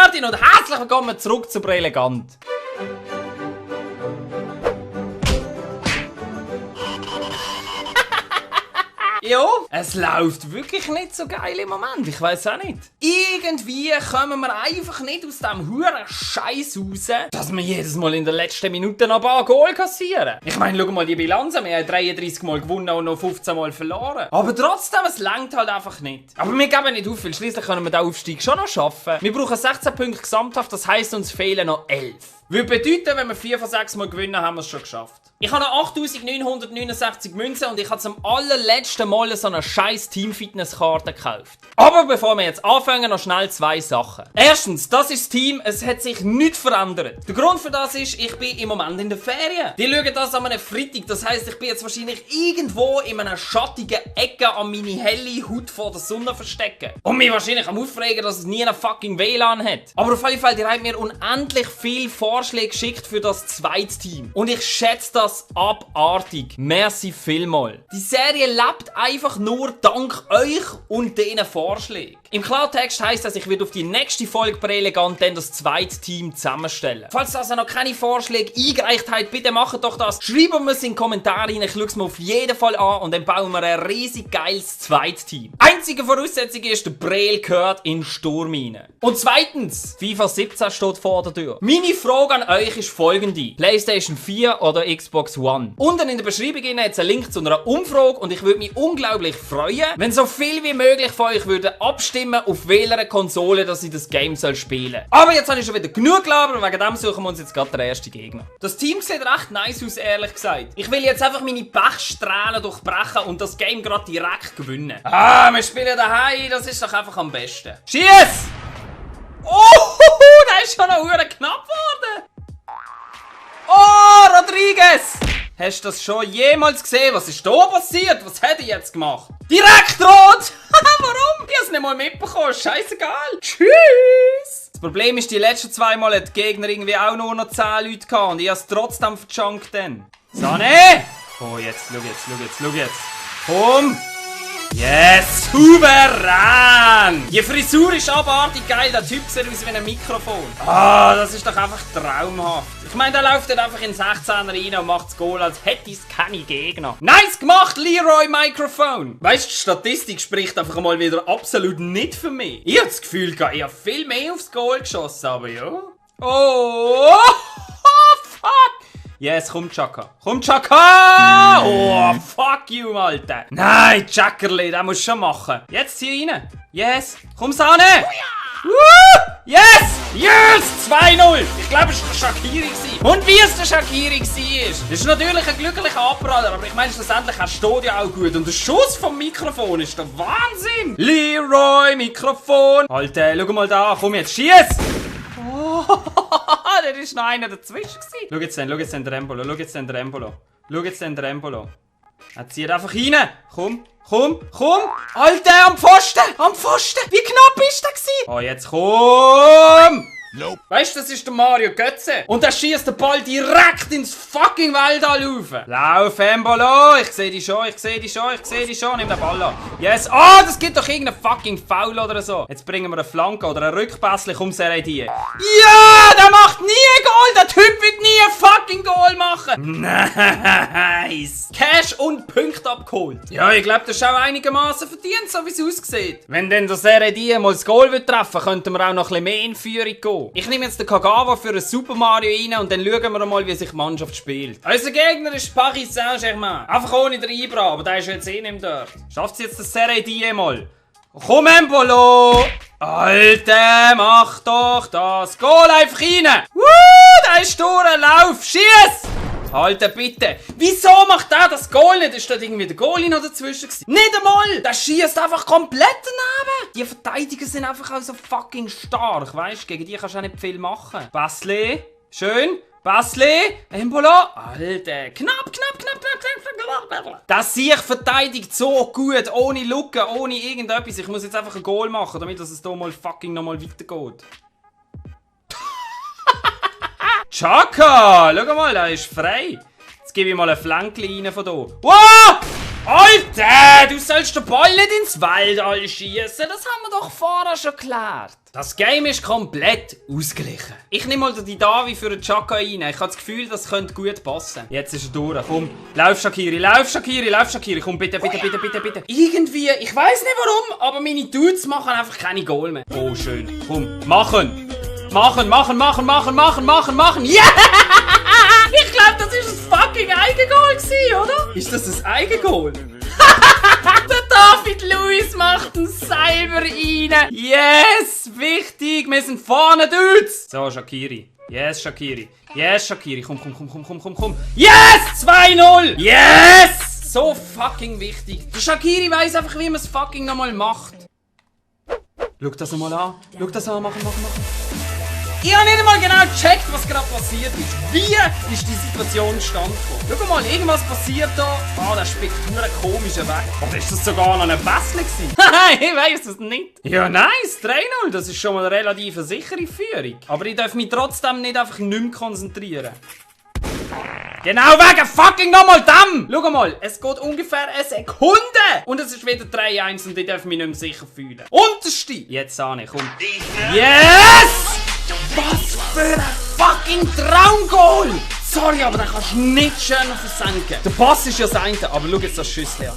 Martin und herzlich willkommen zurück zu Brilligant. Ja, es läuft wirklich nicht so geil im Moment. Ich weiß auch nicht. Irgendwie kommen wir einfach nicht aus diesem huren Scheiß raus, dass wir jedes Mal in der letzten Minute noch ein paar Goal kassieren. Ich meine, schau mal die Bilanz an. Wir haben 33 Mal gewonnen und noch 15 Mal verloren. Aber trotzdem, es langt halt einfach nicht. Aber wir geben nicht auf, weil schliesslich können wir den Aufstieg schon noch schaffen. Wir brauchen 16 Punkte gesamthaft, das heisst, uns fehlen noch 11. Würde bedeuten, wenn wir 4 von 6 Mal gewinnen, haben wir es schon geschafft. Ich habe noch 8969 Münzen und ich habe zum allerletzten Mal so eine scheiß Team-Fitness-Karte gekauft. Aber bevor wir jetzt anfangen, noch schnell 2 Sachen. Erstens, das ist das Team, es hat sich nichts verändert. Der Grund für das ist, ich bin im Moment in der Ferien. Die schauen das an einem Freitag, das heisst, ich bin jetzt wahrscheinlich irgendwo in einer schattigen Ecke an meine helle Haut vor der Sonne verstecken. Und mich wahrscheinlich am Aufregen, dass es nie einen fucking WLAN hat. Aber auf jeden Fall, die haben mir unendlich viel Vorschläge geschickt für das zweite Team. Und ich schätze das abartig. Merci vielmal. Die Serie lebt einfach nur dank euch und diesen Vorschlägen. Im Klartext heisst das, ich werde auf die nächste Folge Brilligant dann das zweite Team zusammenstellen. Falls ihr also noch keine Vorschläge eingereicht habt, bitte macht doch das. Schreibt mir es in die Kommentare rein, ich schaue es mir auf jeden Fall an und dann bauen wir ein riesig geiles zweites Team. Einzige Voraussetzung ist, der Brel gehört in den Sturm rein. Und zweitens, FIFA 17 steht vor der Tür. Meine Frage an euch ist folgende. PlayStation 4 oder Xbox One? Unten in der Beschreibung hat es einen Link zu einer Umfrage und ich würde mich unglaublich freuen, wenn so viel wie möglich von euch würden abstimmen, auf welcher Konsole dass ich das Game soll spielen. Aber jetzt habe ich schon wieder genug gelabert und wegen dem suchen wir uns jetzt gerade den ersten Gegner. Das Team sieht recht nice aus, ehrlich gesagt. Ich will jetzt einfach meine Pechstrahlen durchbrechen und das Game gerade direkt gewinnen. Ah, wir spielen daheim, das ist doch einfach am besten. Schieß! Oh, der ist schon noch knapp geworden. Oh, Rodriguez! Hast du das schon jemals gesehen? Was ist da passiert? Was hat er jetzt gemacht? Direkt rot! Warum? Ich hab's nicht mal mitbekommen. Scheißegal. Tschüss! Das Problem ist, die letzten 2 Mal hat der Gegner irgendwie auch nur noch 10 Leute gehabt und ich hab's trotzdem verjunkt dann. Sonne! Oh, jetzt, schau jetzt. Komm! Yes! Souverän! Die Frisur ist abartig geil, der Typ sieht aus wie ein Mikrofon. Ah, das ist doch einfach traumhaft. Ich meine, der läuft dann einfach in 16er rein und macht das Goal, als hätte es keine Gegner. Nice gemacht, Leroy Mikrofon! Weißt du, die Statistik spricht einfach mal wieder absolut nicht für mich. Ich habe das Gefühl, ich habe viel mehr aufs Goal geschossen, aber ja. Oh, fuck! Yes, komm Chaka. Komm Chaka! Oh, fuck you, Alter. Nein, Chackerli, das musst du schon machen. Jetzt hier rein. Yes. Komm, Sahne. Yes! Yes! 2-0. Ich glaube, es war der Shaqiri. Und wie es der Shaqiri war. Das ist natürlich ein glücklicher Abpraller, aber ich meine, schlussendlich hast du ja auch gut. Und der Schuss vom Mikrofon ist der Wahnsinn. Leroy Mikrofon. Alter, schau mal da. Komm jetzt, schieß! Oh, da ist noch einer dazwischen. Schau jetzt den Rembolo. Schau jetzt den Rembolo. Er zieht einfach rein. Komm. Alter, am Pfosten. Wie knapp ist der gewesen? Oh, jetzt komm. Nope. Weißt du, das ist der Mario Götze. Und er schießt den Ball direkt ins fucking Weltall rauf. Lauf, Embolo. Ich sehe dich schon. Nimm den Ball an. Yes. Oh, das gibt doch irgendeinen fucking Foul oder so. Jetzt bringen wir eine Flanke oder einen Rückpass. Komm, Seredie. Ja, der macht nie ein Goal. Der Typ wird nie ein fucking Goal machen. Nice. Cash und Punkte abgeholt. Ja, ich glaube, das ist auch einigermaßen verdient, so wie es aussieht. Wenn denn der Seredie mal das Goal treffen will, könnten wir auch noch ein bisschen mehr in Führung gehen. Ich nehme jetzt den Kagawa für ein Super Mario rein und dann schauen wir mal, wie sich die Mannschaft spielt. Unser Gegner ist Paris Saint-Germain. Einfach ohne den Ibra, aber der ist jetzt eh nicht dort. Schafft es jetzt das Serie D mal? Komm, Embolo! Alter, mach doch das Goal einfach rein! Da ist durch, lauf, schieß! Alter, bitte! Wieso macht der das Goal nicht? Ist da irgendwie der Goalie noch dazwischen gewesen? Nicht einmal! Der schießt einfach komplett daneben! Die Verteidiger sind einfach auch so fucking stark, weißt du? Gegen die kannst du auch nicht viel machen. Basle, schön. Basle, Embolo. Alter, knapp. Das sehe ich verteidigt so gut, ohne Lücken, ohne irgendetwas. Ich muss jetzt einfach ein Goal machen, damit es hier mal fucking nochmal weitergeht. Chaka! Schau mal, der ist frei. Jetzt gebe ich mal eine Flanke rein von hier. Wow! Alter, du sollst den Ball nicht ins Weltall schießen. Das haben wir doch vorher schon geklärt. Das Game ist komplett ausgeglichen. Ich nehme mal die Davi für den Chaka rein. Ich habe das Gefühl, das könnte gut passen. Jetzt ist er durch. Komm, lauf Shaqiri, lauf Shaqiri, lauf Shaqiri. Komm, bitte, bitte, bitte, bitte, bitte. Irgendwie, ich weiß nicht warum, aber meine Dudes machen einfach keine Goal mehr. Oh, schön. Komm, machen. Machen, machen, machen, machen, machen, machen, machen. Ja! Yeah! Ich glaube, das ist ein fucking Eigengoal gewesen, oder? Ist das ein Eigengoal? Der David Luiz macht ihn selber rein. Yes, wichtig. Wir sind vorne, Dudes. So, Shaqiri. Yes, Shaqiri. Yes, Shaqiri. Komm, komm, komm, komm, komm, komm, komm. Yes, 2-0. Yes. So fucking wichtig. Der Shaqiri weiss einfach, wie man es fucking nochmal macht. Schau das nochmal an. Schau das an. Machen, machen, machen. Ich habe nicht einmal genau gecheckt, was gerade passiert ist. Wie ist die Situation zustande gekommen? Schau mal, irgendwas passiert da. Ah, der spickt nur einen komischen Weg. Oder ist das sogar noch ein Bässle gewesen? Ich weiss es nicht. Ja, nice, 3-0. Das ist schon mal eine relativ sichere Führung. Aber ich darf mich trotzdem nicht einfach nicht mehr konzentrieren. Genau wegen fucking nochmal dem! Schau mal, es geht ungefähr eine Sekunde! Und es ist wieder 3-1 und ich darf mich nicht mehr sicher fühlen. Unterste! Jetzt Sahne, komm. Yes! Was für ein fucking Traumgoal! Sorry, aber den kannst du nicht schön versenken. Der Pass ist ja das eine, aber schau jetzt das Schuss her.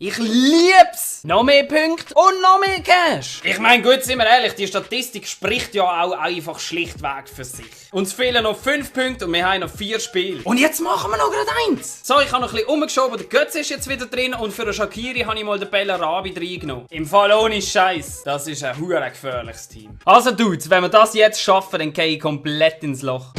Ich lieb's! Noch mehr Punkte und noch mehr Cash! Ich meine, gut, sind wir ehrlich, die Statistik spricht ja auch einfach schlichtweg für sich. Uns fehlen noch 5 Punkte und wir haben noch 4 Spiele. Und jetzt machen wir noch gerade 1! So, ich habe noch ein bisschen umgeschoben, der Götz ist jetzt wieder drin und für den Shaqiri habe ich mal den Bellarabi reingenommen. Im Fall ohne Scheiß, das ist ein hure gefährliches Team. Also Dudes, wenn wir das jetzt schaffen, dann gehe ich komplett ins Loch.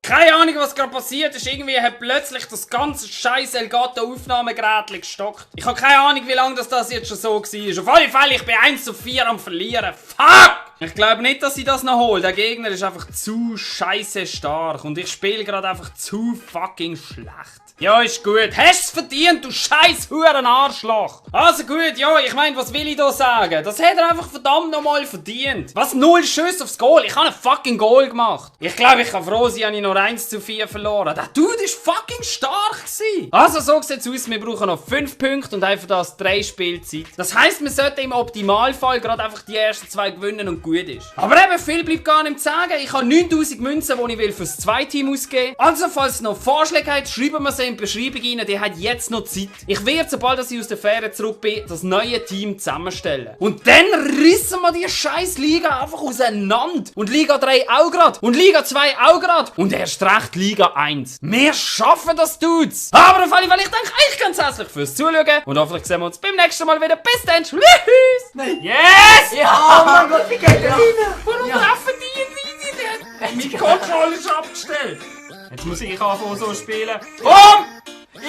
Keine Ahnung, was gerade passiert ist. Irgendwie hat plötzlich das ganze scheiß Elgato-Aufnahmegerät gestockt. Ich habe keine Ahnung, wie lange das jetzt schon so war. Auf alle Fälle, ich bin 1:4 am Verlieren. Fuck! Ich glaube nicht, dass ich das noch hole. Der Gegner ist einfach zu scheiße stark. Und ich spiele gerade einfach zu fucking schlecht. Ja, ist gut. Hast es verdient, du scheiß Huren Arschloch. Also gut, ja, ich meine, was will ich da sagen? Das hat er einfach verdammt nochmal verdient. Was, 0 Schüsse aufs Goal? Ich habe ein fucking Goal gemacht. Ich glaube, ich kann froh sein, dass ich noch 1:4 verloren. Der Dude ist fucking stark gewesen. Also, so sieht es aus. Wir brauchen noch 5 Punkte und einfach das 3 Spielzeit. Das heisst, wir sollten im Optimalfall gerade einfach die ersten 2 gewinnen und gut ist. Aber eben, viel bleibt gar nicht zu sagen. Ich habe 9000 Münzen, die ich fürs 2 Team ausgeben will. Also, falls es noch Vorschläge habt, schreiben wir sie in die Beschreibung rein. Die hat jetzt noch Zeit. Ich werde, sobald ich aus der Ferien zurück bin, das neue Team zusammenstellen. Und dann rissen wir die scheiß Liga einfach auseinander. Und Liga 3 auch grad. Und Liga 2 auch grad. Und erst recht Liga 1. Wir schaffen das, Dudes. Aber auf alle Fälle, ich danke euch ganz herzlich fürs Zuschauen. Und hoffentlich sehen wir uns beim nächsten Mal wieder. Bis dann. Tschüss. Nein. Yes! Ja, oh mein Gott, wie geht der rein? Warum treffen die ihn nicht? Mein Control ist abgestellt. Jetzt muss ich anfangen so spielen. Komm!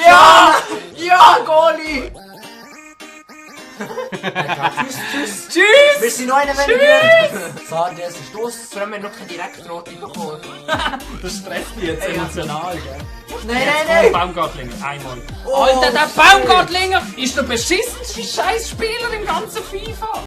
Ja! Ja, Goalie! Tschüss! Tschüss! Wir sind noch eine Menge. So, der ist Stoß. Vor allem, wir noch keine Direktrote bekommen. Das stresst mich jetzt emotional, gell? Nein, nein, nein! Baumgartlinger, einmal. Oh, Alter, der Baumgartlinger ist der beschissenste Scheißspieler im ganzen FIFA!